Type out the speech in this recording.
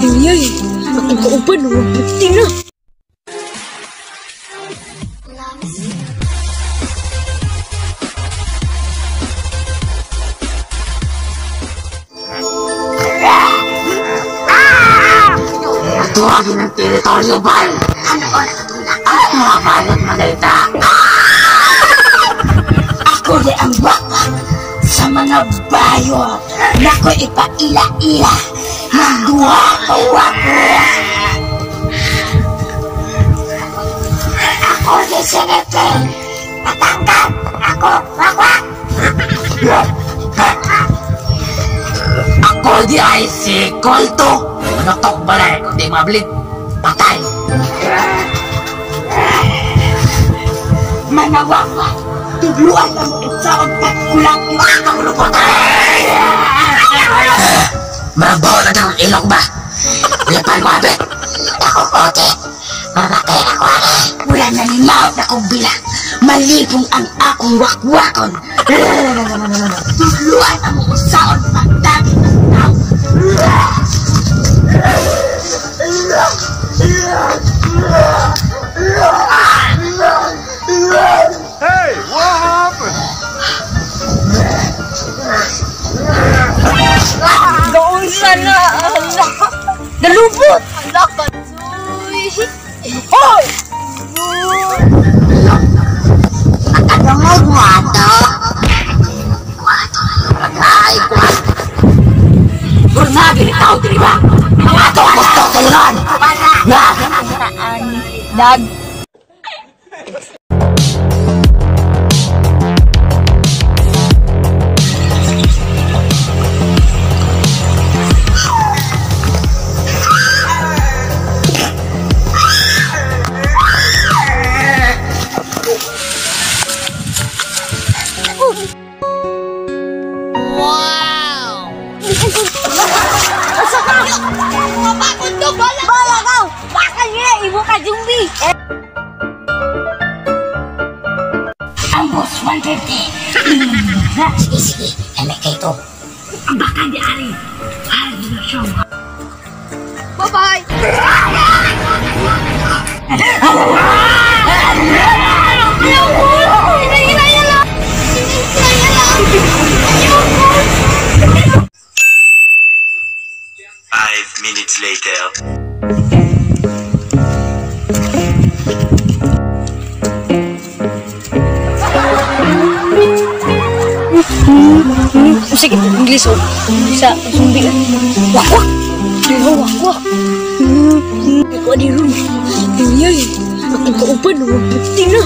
Iyay, akong kauban, 150 na. Tuwagin ang teritoryo, Bal! Ano oras na tulak? Ang mga balot magalita! Ako di ang wakwak sa mga bayo na ko ipaila-ila ng duha ka wakwak. Ako di sinete! Matangkad! Ako wakwak! Ako di ay si Kolto! Manutok balay kung di mablit, patay! Mga wakwak! Tudluan na mo unsaon pagkulang akong lupotay! Marabaw na daw ang ilong ba? Lipan mo, abe! Ako, ote! Mamatay ako, ane! Wala na ni Mao na kong bilang! Malipong ang akong wakwakon! Tudluan na mo unsaon pagdagit ng tao! Hey, what happened? Gaunsa na! Ala! Nalubot! Ala ka, Zoy! Hoy! Makadungog mo ato! Ay, kuwan! Gurnagi ni tao, dili ba? Ato gusto tulungan! Dag! Bala ka! Bakal niya! Ibo ka, zombie! Ang boss, 150! Sige, sige. Eme kay ito. Ang baka di ari! Ay, di na siya. Bye-bye! 5 minutes later. Sige, English oh. Sa zombie. Wak wak. Di wak wak. Ako di ron. Iyay, akong kauban, 150 na.